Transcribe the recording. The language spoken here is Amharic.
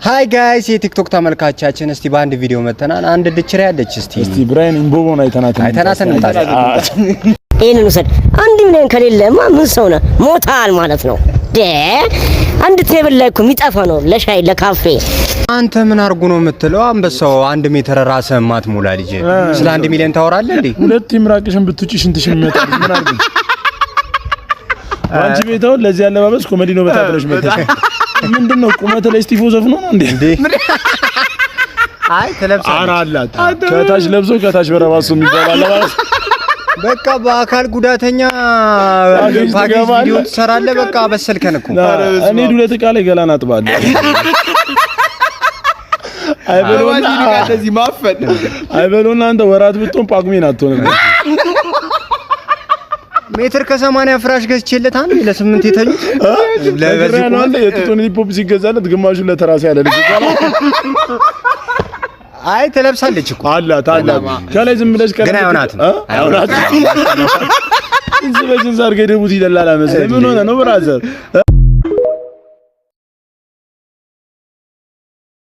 Hi guys፣ የቲክቶክ ተመልካቻችን፣ እስቲ በአንድ ቪዲዮ መተናል። አንድ ድችሬ ያለች እስቲ እስቲ ብራይን ኢምቦቦን አይተናት አይተናት እንምጣ። ይህንን ውሰድ። 1 ሚሊዮን ከሌለማ ምን ሰው ነህ? ሞታል ማለት ነው። አንድ table ላይ እኮ የሚጠፋ ነው ለሻይ ለካፌ። አንተ ምን አርጉ ነው የምትለው? አንበሳው፣ 1 ሜትር ራስህን ማትሞላ ልጅ ስለ 1 ሚሊዮን ታወራለህ እንዴ? ሁለት ምራቅሽን ብትውጪ ሽንትሽን የሚመጣ ልጅ ምን አድርጉ? አንቺ ቤት አሁን ለዚህ አለባበስ ኮሜዲ ነው በታትነሽ መተሽ ምንድን ነው? ቁመት ላይ ስቲፎ ዘፍኖ ነው እንዴ? እንዴ፣ አይ ትለብሳለች። ኧረ አላት፣ ከታች ለብሶ ከታች በረባሶ የሚባል አለባበስ። በቃ በአካል ጉዳተኛ ፓኬጅ ፓኬጅ ትገባለህ። ቪዲዮ ትሰራለህ። በቃ በሰልከን እኮ። እኔ ዱለት ዕቃ ላይ ገላን አጥባለሁ። አይበለውና እንደዚህ ማፈን። አይበለውና አንተ ወራት ብትሆን ጳጉሜን አትሆንም። ሜትር ከ80 ፍራሽ ገዝቼለት አንድ ለስምንት የተኙት ለበዚህ ነው። አንተ የጡቱን ሂፕሆፕ ሲገዛለት ግማሹን ለተራሴ ያለ ልጅ ይባላል። አይ ትለብሳለች እኮ። አላት አላት። ከላይ ዝም ብለሽ ግን አይሆናትም። እ? አይሆናትም። እዚህ በጅንስ አድርገህ ደቡት ይደላል መሰለኝ። ምን ሆነህ ነው brother?